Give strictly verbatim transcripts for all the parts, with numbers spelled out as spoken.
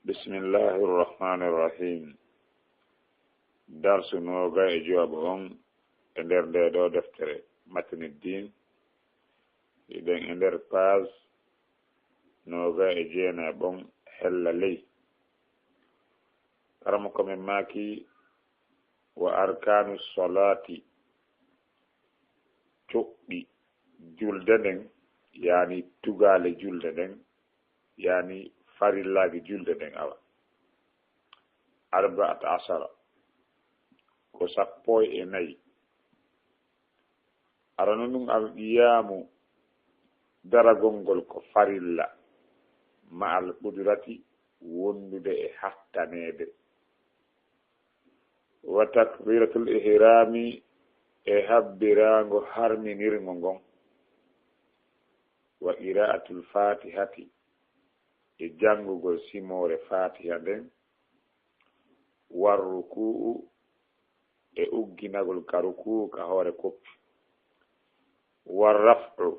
Bismillahi irrahmani irrahim. Darsu noogay e jowaɓo on e nder nde ɗo deftere Mataniddin. Hiɗen e nder page noogay e jeenaɓon hella ley. Karamoko men maaki, wa arkanu solaati, coɓɗi julde nden, yaani tugaale julde nden, yaani farillaaji julde nden, awa, arbaata asara, ko sappo e nayi. Arano ndun alqiyaamu, daragol ngol ko farilla, ma'al qudrati, wondude e hattaneede. Wa takbiratul ihrami, e habbiraango harminirngo ngon. Wa qiraatul fatihati, e janngugol simoore fatiha nden. War ruku'u, e ugginagol ka ruku'u ka hoore koppi. War raf'u,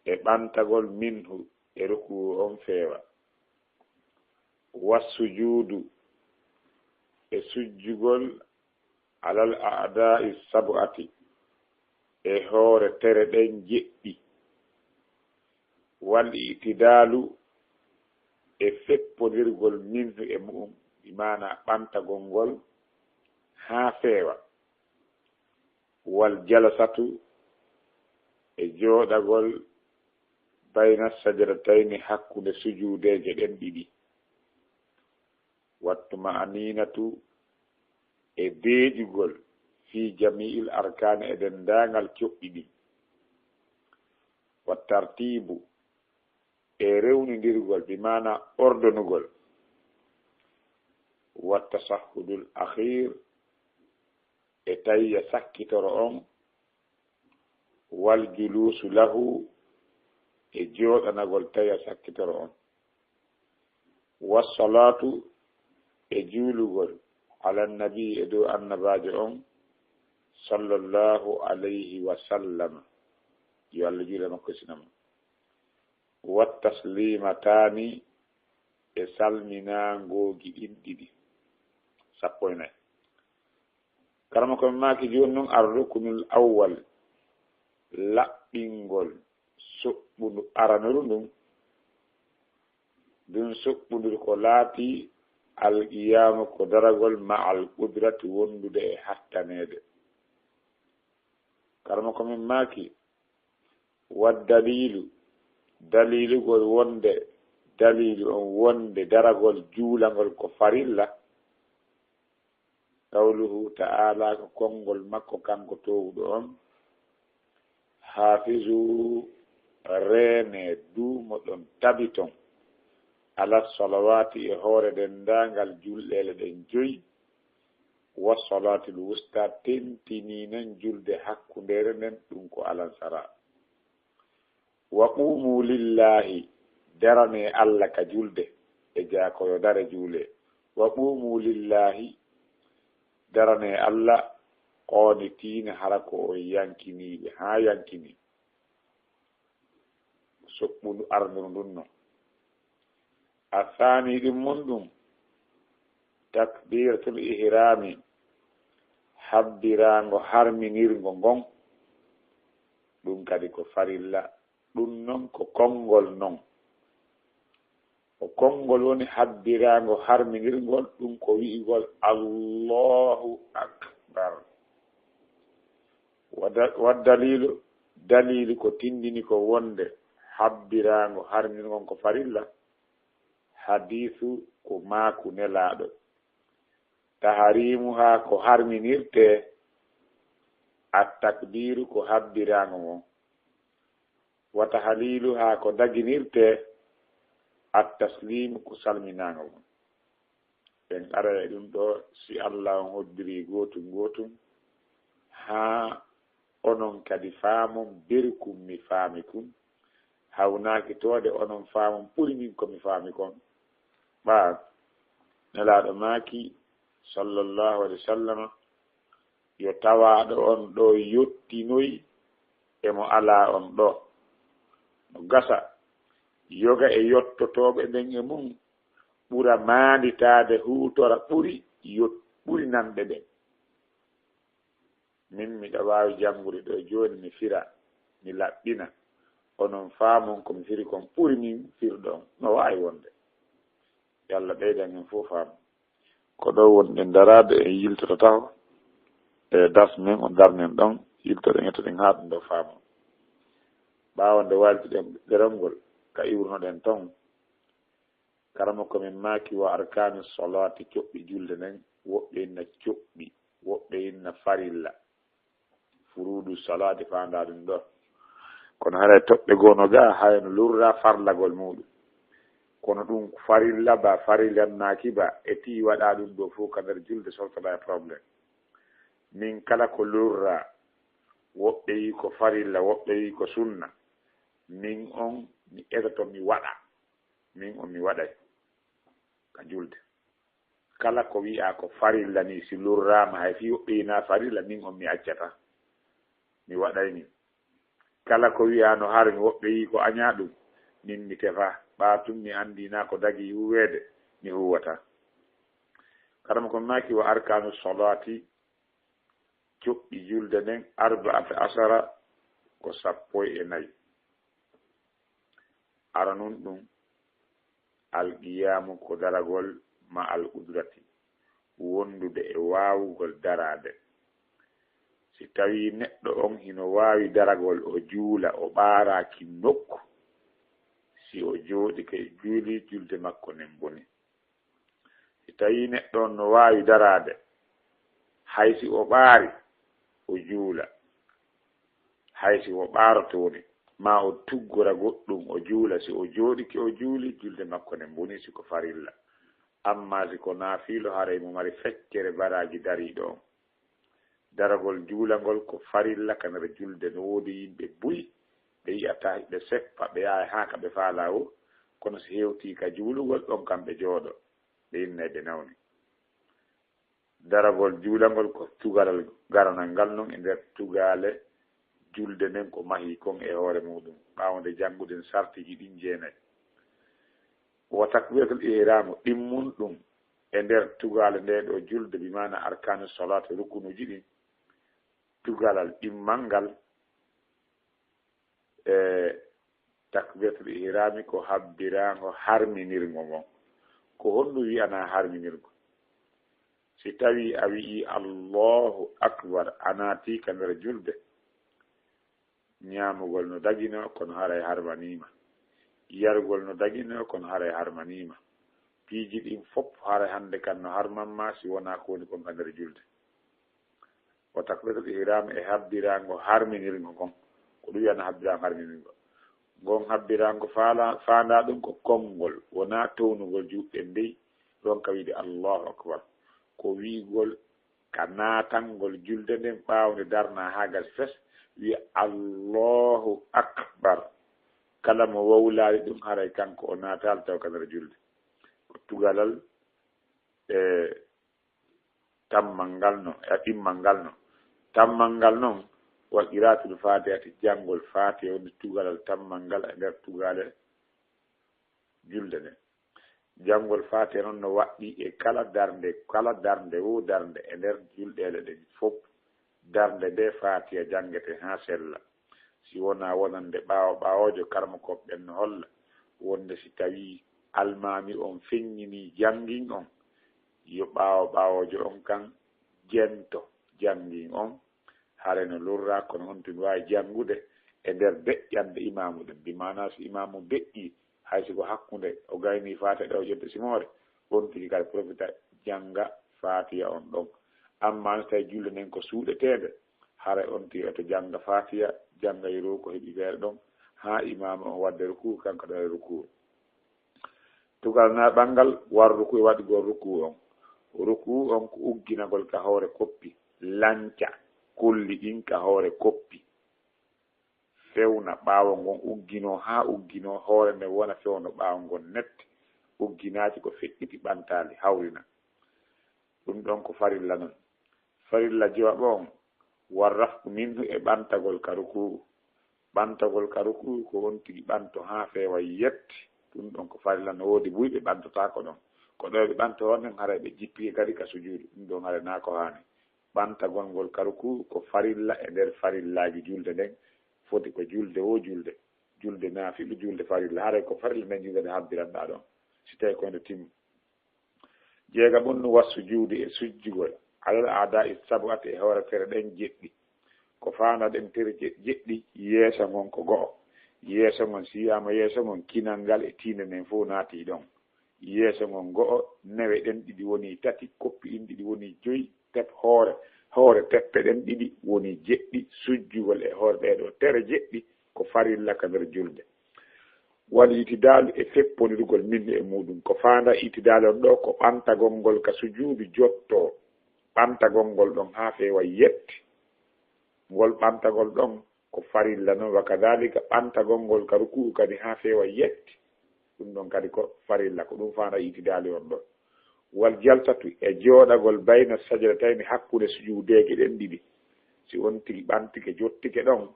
e ɓantagol minhu, e ruku'u on feewa. Wa sujuudu, e sujjugol alal a'daa'i sab'ati, e hoore tere ɗen jeɗɗi. Wal i'tidaalu, e feppondirgol minhu e mu'un, bi maana ɓantagol ngol haa feewa. Wal jalasatu, e jooɗagol bayna sajadatayni, hakkunde sujuudeeje ɗen ɗiɗi. Wattu ma'aniinatu, e deeƴugol fii jami'il arkaani, e denndaangal coɓɗi ɗin. Wa tartiibu, e rewnindirgol, bi maana ordonugol. Wa tasahhudul akhiir, e tayya sakkitoro on. Wal juluusu lahu, e jooɗanagol tayya sakkitoro on. Wa salaatu, e juulugol, ala nabi, e dow annabaajo on, sallallahu alayhi wa sallam, yo Allah juule makko sina mo. Wa taslimataani, e salminaangooji ɗin ɗiɗi, sappo e nayi. Karamoko men maaki jooni non, ar rukunul awwal, laɓɓingol soɓɓundu aranuru ndun. Ndun soɓɓundu ko laati alqiyaamu, ko daragol ma'al qudrati, wondude e hattaneede. Karamoko men maaki, wa daliilu, daliilugol wonde, daliilu on wonde daragol juulangol ko farilla. Qawluhu ta'ala, ko konngol makko kanko toowuɗo on, haafizu, reenee, duumoɗon, tabiton, ala salawaati, e hoore denndaangal julɗeele ɗen joyi, wa salaatil wusta, tentinii non julde hakkundeere nden, ɗun ko alansaraa. Wa quumu lillaahi, daranee Alla ka julde, e jaa ko yo dare juulee. Wa quumu lillaahi, daranee Alla, qoonitiina, hara ko on yankiniiɓe, haa yankinii. Soɓɓundu arndundu ndun non. A saanii ɗin mun ɗun, takbiratul ihrami, habbiraango harminirngo ngon, ɗun kadi ko farilla, ɗun non ko konngol non. Ko konngol woni habbiraango harminirngol, ɗun ko wi'ugol Allahu Akbar. Wa da-, wa daliilu, daliilu ko tindini ko wonde habbiraango harminirngon ko farilla, hadiisu, ko maaku Nelaaɗo. Tahariimuhaa, ko harminirtee, at takbiiru, ko habbiraango ngon. Wa tahliiluhaa, ko daginirtee, at tasliimu, ko salminaango ngon. En aray e ɗun ɗoo, si Alla on hoddirii gootun gootun, haa onon kadi faamon, beri kun mi faami kun, hawnaaki toode onon faamon ɓuri min ko mi faami kon. Ɓaa, Nelaaɗo maaki, sallallahu alayhi wa sallama, yo tawaaɗo on ɗoo yottinoy e mo alaa on ɗoo. No gasa, yoga e yottotooɓe ɓen e mun, ɓura maanditaade huutora ɓuri yo ɓuri nanɓe ɓen. Min miɗa waawi janngude ɗoo jooni mi fira, mi laɓɓina, onon faamon ko mi firi kon ɓuri min firɗo on, no waawi wonde. Yo Alla ɓeydan en fof faamu. Ko ɗoo wonɗen daraade, en yiltoto taho e dars men, on darnen ɗon, yiltoɗen, hettoɗen haa ɗum ɗoo faamu. Ɓaawo nde waaltiɗen ɗerol ngol ka iwrunoɗen ton, karamoko men maaki: "Wa arkaanu salaati", coɓɓi julde nden, woɓɓe inna coɓɓi, woɓɓe inna farilla. Furuudu salaati faandaa ɗum ɗoo. Kono haray toɓɓe goo no gaa, hay no lurra farlagol muuɗum. Kono ɗum farilla ba, farillannaaki ba, e tii waɗaa ɗum ɗoo fof ka nder julde, soltaɗaa e problème. Min kala ko lurra, woɓɓe yi ko farilla, woɓɓe yi ko sunna. Min on, mi etoto mi waɗa. Min on mi waɗay ka julde. Kala ko wi'aa ko farilla ni, si lurraama, hay fii woɓɓe yi na farilla, min on mi accata. Mi waɗay min. Kala ko wi'aa no harmi, woɓɓe yi ko añaa ɗum, min mi tefa. Ɓaa tun mi anndi na ko dagi huweede, mi huwata. Karamoko maaki: "Wa arkaanu salaati", coɓɓi julde nden, "arba'ata ashara", ko sappo e nayi. Aranun ɗum, alqiyaamu ko daragol ma alqudrati, wondude e waawugol daraade. Si tawii neɗɗo on hino waawi daragol, o juula, o ɓaaraaki nokku, si o jooɗike juuli, julde makko nden boni. Si tawii neɗɗo on no waawi daraade, hay si o ɓaari, o juula. Hay si o ɓaarotooni, maa o tuggora goɗɗum, o juula. Si o jooɗike, o juuli, julde makko nden boni si ko farilla. Ammaa si ko naafiilo, haray mo mari feccere baraaji dariiɗo on. Daragol juulangol ko farilla ka nder julde. No woodi yimɓe buy, ɓe yi'ataa, ɓe seppa, ɓe yahay haa ka ɓe faalaa woo, kono si hewtii ka juulugol, ɗon kam ɓe jooɗo, ɓe innay ɓe nawni. Daragol juulangol ko tugalal garanal ngal non e nder tugaale julde nden ko mahii kon e hoore muuɗum, ɓaawo nde jannguɗen sartiiji ɗin jeenay. Wa takbiratul ihraamu, ɗimmun ɗum e nder tugaale nde ɗoo julde, bi maana arkaanu salaat, rukunuuji ɗin, tugalal ɗimmal ngal e takbiratul ihrami ko habbiraango harminirgo ngon. Ko honɗum wi'anaa harminirgo? Si tawii a wi'ii Allahu Akbar, a naatii ka nder julde, ñaamugol no daginoo, kono haray harmaniima. Yarugol no daginoo, kono haray harmaniima. Piiji ɗin fof haray hannde kan no harman ma si wonaa ko woni kon ka nder julde. Wa takbiratul ihram e habbiraango harminirgo kon. Ko ɗum wi'anaa habbiraango harminirgo. Ngon habbiraango faala-, faandaa ɗum ko konngol, wonaa townugol juuɗe ndey, ɗon ka wi'ude Allahu Akbar. Ko wi'ugol ka naatangol julde nden ɓaawo nde darnaa haa gas fes, wi'a Allahu Akbar. Kala mo wowlaali ɗum, haray kanko o naataali taw ka nder julde. Ko tugalal e tammal ngal no, e ɗimmal ngal no. Tammal ngal non, wa qiraatul Faatihati, janngol Faatiha, woni tugalal tammal ngal e nder tugaale julde nde. Janngol Faatiha non no waɗɗii e kala darnde, kala darnde, wo darnde e nder julɗeele ɗen fof. Darnde nde Faatiha janngete haa sella. Si wonaa wonande ɓaawo ɓaawoojo, karamokooɓe ɓen no holla wonde si tawii almaami on feññinii janngin on, yo ɓaawo ɓaawoojo on kan jento janngin on. Haray no lorraa, kono honto mi waawi janngude e nder deƴƴande imaamu ɗen? Bi maanaa, si imaamu deƴƴii, hay si ko hakkunde o gaynii Faatiha ɗoo, o ƴetta simoore, on tigi kadi profita jannga Faatiha on ɗon. Ammaa si tawii julde nden ko suuɗeteeɗe, haray on tigi eto jannga Faatiha, jannga yeru ko heɓi feere ɗon, haa imaamu on wadda rukuu, kanko ɗon e rukuu. Tugal naɓangal, war rukuu, e waɗugol rukuu on. Rukuu on ko ugginagol ka hoore koppi, lanca kolli ɗin ka hoore koppi. Fewna ɓaawo ngon, ugginoo haa ugginoo, hoore nden wona fewndo ɓaawo ngon net, ugginaaki ko feƴƴiti ɓantaali, hawrina. Ɗum ɗon ko farilla non. Farilla jowaɓo on, war raf'u minhu, e ɓantagol ka rukuu. Ɓantagol ka rukuu ko on tigi ɓanto haa feewa yet. Ɗum ɗon ko farilla, no woodi buy ɓe ɓantotaako ɗon. Ko ɗo ɓe ɓanto on nden, haray ɓe jippike kadi ka sujuudu. Ɗum ɗon haray naa ko haani. Ɓantagol ngol ka rukuu ko farilla e nder farillaaji julde nden. Foti ko julde wo julde. Julde naafilu, julde farilla. Haray ko farilla nden julde nde habbiranɗaa ɗon. Si tawii ko nde timmi. Jeegaɓun, wa sujuudi, e sujjugol, alal a'daa'i sab'ati, e hoore tere ɗen jeɗɗi. Ko faandaa ɗen tere je-, jeɗɗi, yeeso ngon ko go'o. Yeeso ngon, si wiyaama yeeso ngon, kinal ngal e tiinde nden fow naatii ɗon. Yeeso ngon go'o, newe ɗen ɗiɗi wonii tati, koppi ɗin ɗiɗi wonii joyi, tep-, hoore, hoore teppe ɗen ɗiɗi wonii jeɗɗi, sujjugol e hoore ɗee ɗoo tere jeɗɗi ko farilla ka nder julde. Wal i'tidaalu, e feppondirgol min e muuɗum. Ko faandaa i'tidaalu on ɗoo, ko ɓantagol ngol ka sujuudu jottoo, ɓantagol ngol ɗon haa feewa yetti. Ngol ɓantagol ɗon ko farilla non, wa kadaalika ɓantagol ngol ka rukuu kadi haa feewa yetti. Ɗum ɗon kadi ko farilla, ko ɗum faandaa i'tidaalu on ɗon. Wal jalsatu, e jooɗagol bayna sajdatayni, hakkunde sujuudeeje ɗen ɗiɗi. Si on tigi ɓantike, jottike ɗon,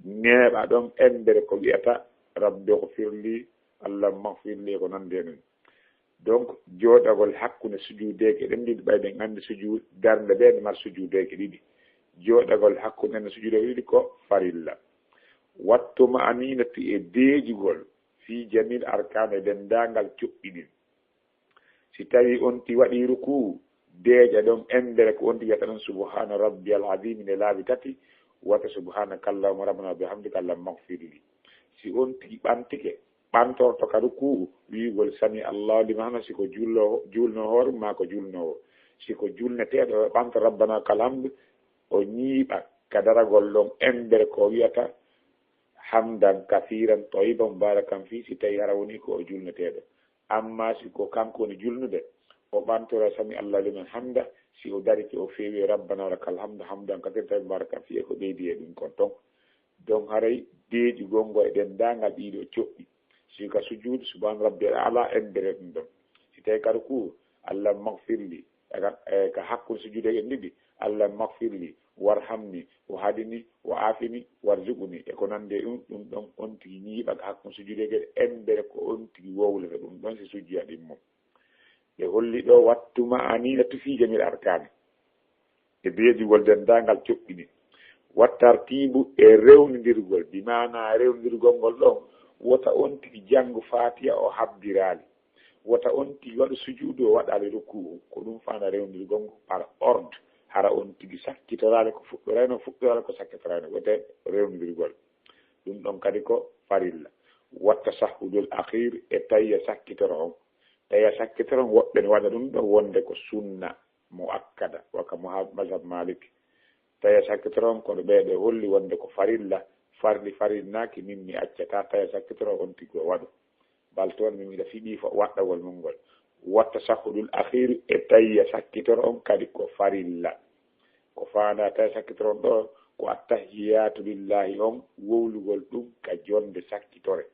neeɓa ɗon embere ko wi'ata, "Rabbi ghfirli, Allahumma ghfirli," e ko nanndi e ɗum. Donc, jooɗagol hakkunde sujuudeeje ɗen ɗiɗi, ɓay ɗen anndi sujuud, darnde nde no mari sujuudeeje ɗiɗi. Jooɗagol hakkunde ɗen sujuudeeje ɗiɗi ko farilla. Wattu ma'aniinatu, e deeƴugol, fii jamil arkaan, e denndaangal coɓɗi ɗin. Si tawii on tigi waɗii rukuu, deeƴa ɗon embere ko on tigi wi'ata ɗon, "Subhaana rabbiyal aziim," nde laabi tati, wata, "Subhaanaka Allahumma rabbana wa bihamdika Allahumma ghfirli." Si on tigi ɓantike, ɓantorto ka rukuu, wi'ugol, "Sami Allahu liman hamidah," si ko jullo, julno hoore mum maa ko julnoowo. Si ko julneteeɗo, o ɓanto, "Rabbana lakal hamd," o ñiiɓa ka daragol ɗon embere ko o wi'ata, "Hamdan kasiiran tayyiban mubaarakan fii," si tawii hara wonii ko o julneteeɗo. Ammaa si ko kanko woni julnude, o ɓantora "Sami Allahu liman hamidah," si o darike o feewi, "Rabbana lakal hamdu hamdan kasiiran tayyiban mubaarakan fii," e ko ɓeydi e ɗum kon ton. Donc haray deeƴugol ngol e denndaangal ɗii ɗoo coɓɗi. Si ka sujuudu, "Subhaana rabbiyal a'laa," embere ɗum ɗon. Si tawii ka rukuu, "Allahumma ghfirli," e ka, e ka hakkunde sujuudeeje ɗen ɗiɗi, "Allahumma ghfirli, warhamni, wahdini, wa aafini, warzuqni," e ko nanndi e ɗum, ɗum ɗon on tigi ñiiɓa ka hakkunde sujuudeeje ɗen embere ko on tigi wowlata ɗum ɗon si sujjiya ɗimmo. Ɓe holli ɗoo wattu ma'aniinatu fii jamil arkaani. E deeƴugol denndaangal coɓɗi ɗin. Wat tartiibu, e rewnindirgol, bi maanaa rewnindirgol ngol ɗon, wota on tigi janngu Faatiha o habbiraali. Wota on tigi waɗu sujuudu o waɗaali rukuu. Ko ɗum faandaa rewnindirgol ngol par ordre. Hara on tigi sakkitoraali ko fuɗɗoraynoo, fuɗɗoraali ko sakkitoraynoo. Wota rewnindirgol. Ɗum ɗon kadi ko farilla. Wat tashahhudul akhiir, e tayya sakkitoro on. Tayya sakkitoro on, woɓɓe no waɗa ɗum ɗon wonde ko sunna muakkada, wa ka muha-, mazhab Malik. Tayya sakkitoro on, kono ɓee ɗoo holli wonde ko farilla, farli farinnaaki, min mi accataa tayya sakkitoro on tigi o waɗu. Bal toon min miɗa fiɓii fo waɗɗagol mum ngol. Wat tashahhudul akhiir, e tayya sakkitoro on kadi ko farilla. Ko faandaa tayya sakkitoro on ɗoo, ko attahiyaatu lillaahi on, wowlugol ɗum ka jonnde sakkitore.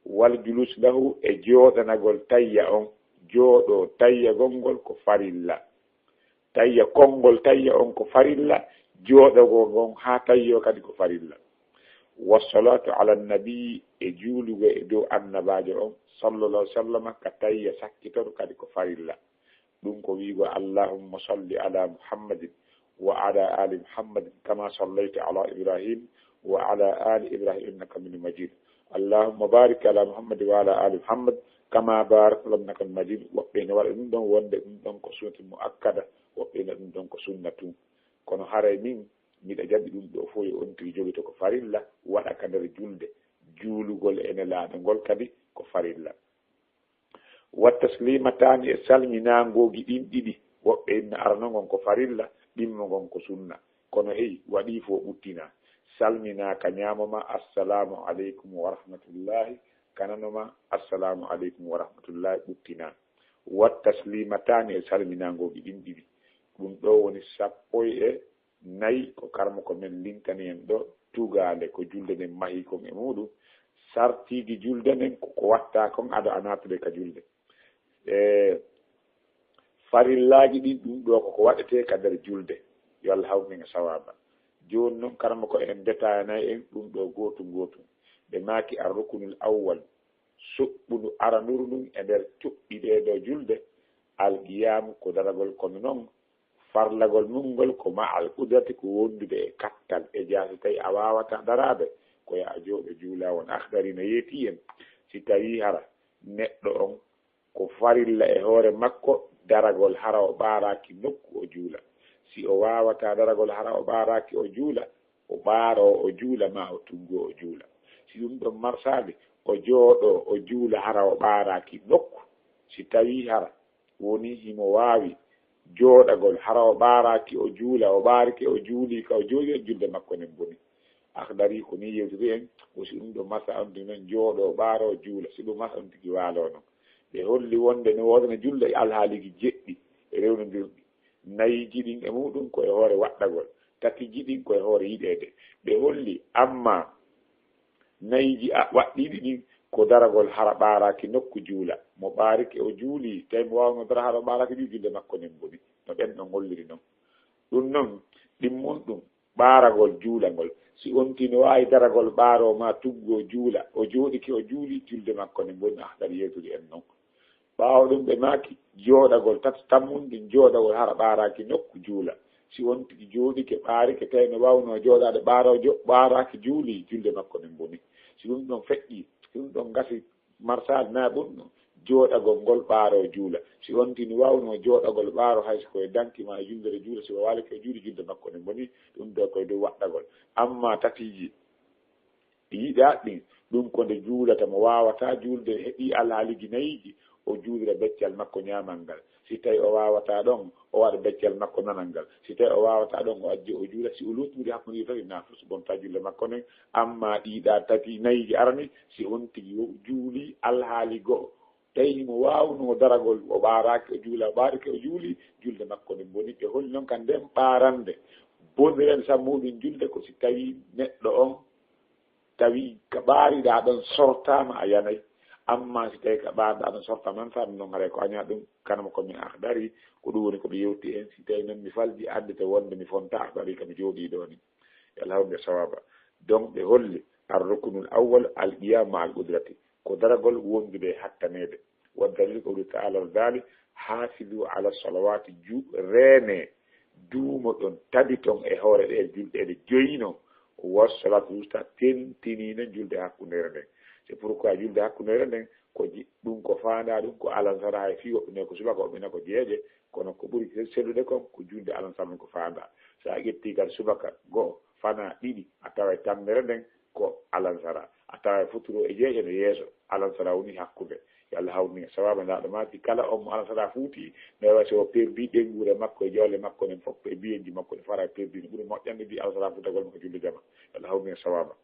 Wal julus lahu, e jooɗanagol tayya on, jooɗoo tayyagol ngol ko farilla. Tayya, konngol tayya on ko farilla, jooɗagol ngon haa tayyo kadi ko farilla. Wassalaatu ala nabi, e juulugol e dow annabaajo on, sallallahu alaihi wasallam, ka tayya sakkitoro kadi ko farilla. Ɗum ko wi'ugol, "Allahumma salli ala Muhammadin wa ala ali Muhammadin kama sallayta ala Ibrahim wa ala ali Ibrahim innaka Hamidum Majid. Allahumma barik ala Muhammadin wa ala ali Muhammad kama barakta ala Ibrahim innaka Hamidum Majid." Woɓɓe no waɗa ɗum ɗon wonde ɗum ɗon ko sunnatu muakkada, woɓɓe no ɗum ɗon ko sunna tun. Kono haray min miɗa jaɓi ɗum ɗoo fow yo on tigi jogito ko farilla, waɗa ka nder julde. Juulugol e Nelaaɗo ngol kadi ko farilla. Wat taslimataani, e salminaangooji ɗin ɗiɗi, woɓɓe inna arano ngon ko farilla, ɗimmo ngon ko sunna. Kono hey, waɗii fow ɓuttinaa. Salminaa ka ñaamo maa, "Assalaamu aleykum wa rahmatullaahi," ka nano maa, "Assalaamu aleykum wa rahmatullaahi," ɓuttinaa. Wat taslimataani, e salminaangooji ɗin ɗiɗi. Ɗum ɗoo woni sappo e nayi ko karamoko men lintani en ɗoo, tugaale ko julde nden mahii kon e muuɗum, sartiiji julde nden ko ko watta kon ado a naatude ka julde. E farillaaji ɗin ɗum ɗoo ko ko waɗetee ka nder julde, yo Allah hawru en e sawaaba. Jooni non karamoko en detayanay en ɗum ɗoo gootum gootum. Ɓe maaki ar rukunul awwal, soɓɓundu aranuru ndun e nder coɓɗi ɗee ɗoo julde, Alqiyaamu ko daragol, kono noon farlagol mum ngol ko ma al qudrati, ko wondude e kattal. E jaa, si tawi a waawataa daraade, ko yo a jooɗo juula. Won Akhdari no yeetii en, si tawi hara neɗɗo on ko farilla e hoore makko daragol hara o ɓaaraaki nokku o juula. Si o waawataa daragol hara o ɓaaraaki o juula, o ɓaaroo o juula, ma o tuggoo o juula. Si ɗum ɗon marsaali, o jooɗoo o juula hara o ɓaaraaki nokku. Si tawii hara woni himo waawi jooɗagol hara o ɓaaraaki o juula, o ɓaarike o juulii ka o jooɗii, julde makko nden boni. Akhdari ko nii yewtiri en, o si ɗum ɗon marsaali on tigi noon jooɗoo ɓaaroo juula, si ɗum marsaali on tigi waaloo noon. Ɓe holli wonde no woodani julde e alhaaliiji jeɗɗi e rewnondirɗi. Nayiiji ɗin e muɗum ko e hoore waɗɗagol, tatiiji ɗin ko e hoore yiɗeede. Ɓe holli, amma nayiiji a-, waɗɗiiɗi ɗin ko daragol hara ɓaaraaki nokku juula. Mo ɓaarike o juuli, tawi mo waawnoo dara hara o ɓaaraaki juuli, julde makko nden boni. No ɓen ɗon holliri non. Ɗum non, ɗimmun ɗum, ɓaaragol juulagol. Si on tigi no waawi daragol ɓaaroo ma tuggoo juula, o jooɗike o juuli, julde makko nden boni. Akhdari yewtiri en non. Ɓaawo ɗum ɓe maaki, jooɗagol tat-, tammun ɗum jooɗagol hara ɓaaraaki nokku juula. Si on tigi jooɗike ɓaarike, tawi no waawnoo jooɗaade ɓaaroo jo-, ɓaaraaki juuli, julde makko nden boni. Si ɗum ɗon feƴƴi, si ɗum ɗon gasi, marsaali na ɗum ɗon, jooɗagol ngol ɓaaroo juula. Si on tigi no waawnoo jooɗagol ɓaaroo, hay so ko e danki ma e jullere juula, si o waalike o juuli, julde makko nden boni. Ɗum ɗo ko e dow waɗɗagol. Amma tatiiji, yiɗaa ɗin, ɗum ko nde juulata mo waawataa juulde, heɓii alhaaliiji nayiiji, o juulira beccal makko ñaamal ngal. Si tawi o waawataa ɗon, o waɗa beccal makko nanal ngal. Si tawi o waawataa ɗon, o ajjo o juula. Si o luutniri hakkunde ɗi tati, na fus bonta julde makko nden. Amma ɗiɗa tati nayiiji arani, si on tigi wo-, juuli alhaali go'o, tawi himo waawnoo daragol, o ɓaaraaki o juula, o ɓaarike o juuli, julde makko nden boni. Ɓe holli non ka nden ɓaarande, bonirande sabu muɗum julde ko si tawi neɗɗo on tawi ka ɓaariɗaa ɗon sortaama, a yanay. Amma si tawi ka ɓaariɗaa ɗon sortaama, nan tan non haray ko añaa ɗum, kanama ko mi Akhdari, ko ɗum woni ko mi yewti en. Si tawi non mi falji, anndite wonde mi fonta Akhdari, ka mi jooɗii ɗoo ni. Yo Allah hawru en e sawaaba. Donc, ɓe holli, ar-ruknul awwal, al-qiyam ma al-qudrati, ko daragol wondude e hattaneede. Wa dalilu qawli ta'ala, dali, hafizu ala salawati, ju-, reene, duumo ɗon, tabiton e hoore ɗee julɗeele joyi non. Wa salatu wusta, tentinino julde hakkundeere nden. C'est pourquoi julde hakkundeere nden, ko ji-, ɗum ko faandaa ɗum ko alansara, hay fii woɓɓe ne ko subaka, woɓɓe ne ko jeeƴe, kono ko ɓuri sel-, sellude kon ko julde alansara ɗum ko faandaa. So a ƴettii kadi subaka go'o, fanaa ɗiɗi, a taway tammere nden ko alansara. A taway futuro e jeeƴe no yeeso, alansara woni hakkunde. Yo Allah hawru en e sawaaba. Ndaa ɗo maaki kala on mo alansara fuuti, no wayi so o perdi ɓeynguure makko e jawle makko nden fof e biyenji makko ɗi fara perdi, no ɓuri moƴƴande mbi alansara fuutagol makko julde jama. Yo Allah hawru en e sawaaba.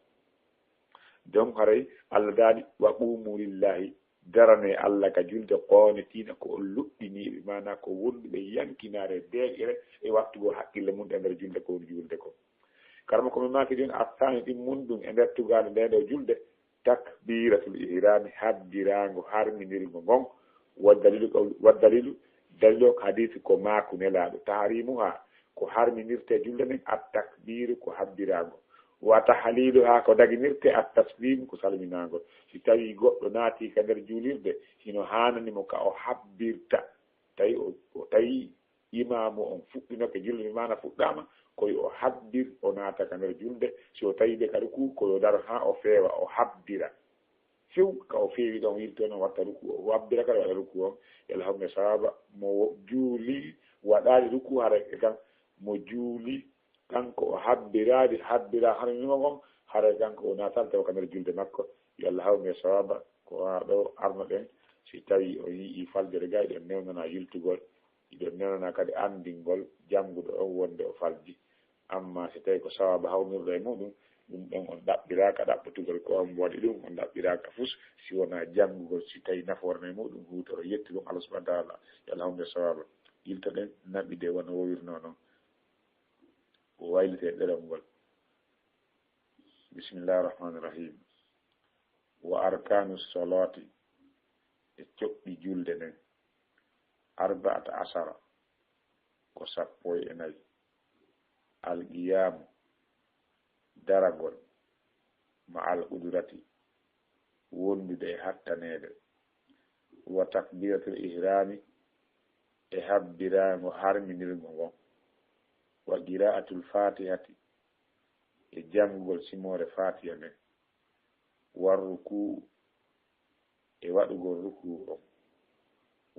Donc haray Allah daali, "Wa qumu lillahi", darane Allah ka julde, "qaanitiina", ko on luɗɗiniiɓe, maanaa ko wonduɓe yankinaare, deeƴere e wattugol haqqille mum e nder julde ko woni julde ko. Karama ko mi maaki jooni, attaani ɗin mum ɗum e nder tugaale nde ɗo julde, takbiratul ihrami, haddiraango harminirgo ngon, wa dalilu qawl-, wa dalilu, dalilu hadiisi ko maaku Nelaaɗo, tahrimuha, ko harminirte julde nden, at takbiru, ko haddiraango, wa tahliluha, ko daginirte, at taslimu, ko salminaango. Si tawi goɗɗo naati ka nder juulirde, hino haanani mo ka o habbirta, tawi o, o tawi imaamu on fuɗɗinoke julde, mi maana fuɗɗaama, ko yo o habbir, o naata ka nder julde. Si o tawi ɓe ka ruku, ko yo daro haa o feewa, o habbira. Few ka o feewi ɗon, wirto noon, watta ruku o, o habbira kadi waɗa ruku on. Yo Allah hawru en e sawaaba, mo juuli, waɗaali ruku, hara e kan, mo juuli, kanko o habbiraali, habbira harminirgo ngon, hara e kanko o naataali tawa ka nder julde makko. Yo Allah hawru en e sawaaba, ko haa ɗo arnoɗen. Si tawi o yi'ii faljere gaa, eɗen newnana yiltugol. Iɗen newnana kadi anndingol jannguɗo on wonde o falji. Amma si tawi ko sawaaba hawnirɗo e muɗum, ɗum ɗon on ɗaɓɓiraaka ɗaɓɓitugol ko on waɗi ɗum, on ɗaɓɓiraaka fus, si wonaa janngugol, si tawi nafoore e muɗum huutoro yettugol Allah subhanahu wa ta'ala. Yo Allah hawru en e sawaaba. Yiltoɗen naɓide wano wowirnoo non. O waylitee ɗerewol ngol. Bismillahir Rahmanir Rahim. Wa arkanu salati, e coɓɗi julde nden, arba'ata ashara, ko sappo e nayi. Al qiyamu, daragol, ma al qudrati, wondude e hattaneede. Wa takbiratul ihrami, e habbiraango harminirgo ngon, wa qira'atul fatihati, e janngugol simoore fatiha nden, war ruku'u, e waɗugol ruku'u on,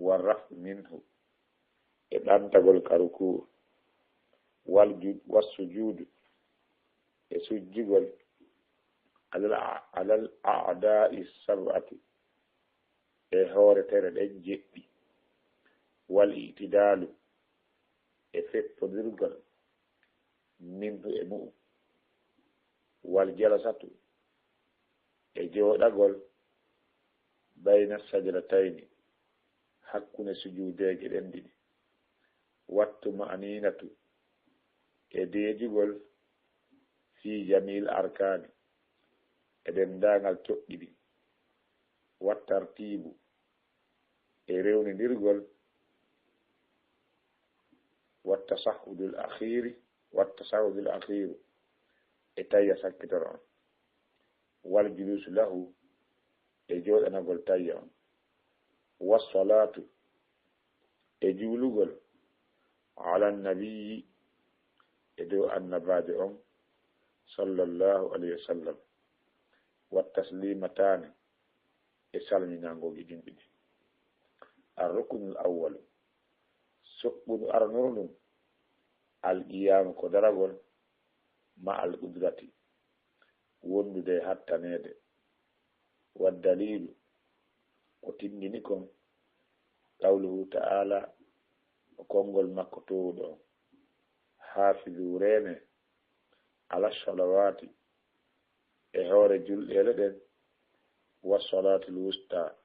war raf'u minhu, e ɓantagol ka ruku'u, wal ju-, was sujudu, e sujjugol, alal a-, alal a'da'i sab'ati, e hoore tere ɗen jeɗɗi, wal i'tidalu, e feppondirgol, minhu e mu'um, wal jalasatu, e jooɗagol, bayna sajadatayni, hakkunde sujuudeeje ɗen ɗiɗi, wattu ma'aniinatu, e deejugol, fii jamiil arkaani, e denndaangal toɗɗi ɗin, wattartiibu, e rewnindirgol, wattasahhudul akhiiri, wattasahhudul akhiiru, e tayya sakkitoro on, wal juluusu lahu, e jooɗanagol tayya on, wassalaatu, e juulugol, ala nabiyyi, e dow annabaajo on, sallallahu alayhi wa sallam, wattaslimataani, e salminangooji ɗin ɗiɗi. Ar-ruknul awwalu, soɓɓundu aranuru ndun, al-qiyaamu, ko daragol, ma al-qudrati, wondude e hattaneede, wa daliilu, ko tindini kon, qawluhu ta'ala, ko konngol makko toowuɗo on, hafizu, reene, ala salawaati, e hoore julɗeele ɗen, wa salaatil wusta,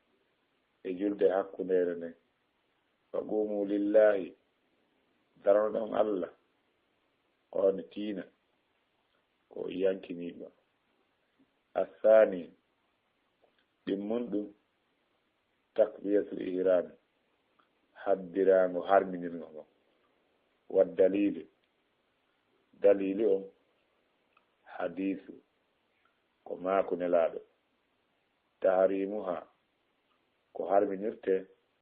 e julde hakkundeere nden, wa qumu lillahi, daroɗon Allah, qanitiina, ko yankiniiɗo. Athani, ɗimmun ɗum, takbiratul ihrami, habbiraango harminirgo ngon. Wa daliilu, daliilu on, hadiisu, ko maaku Nelaaɗo. Tahrimuha, ko harminirte,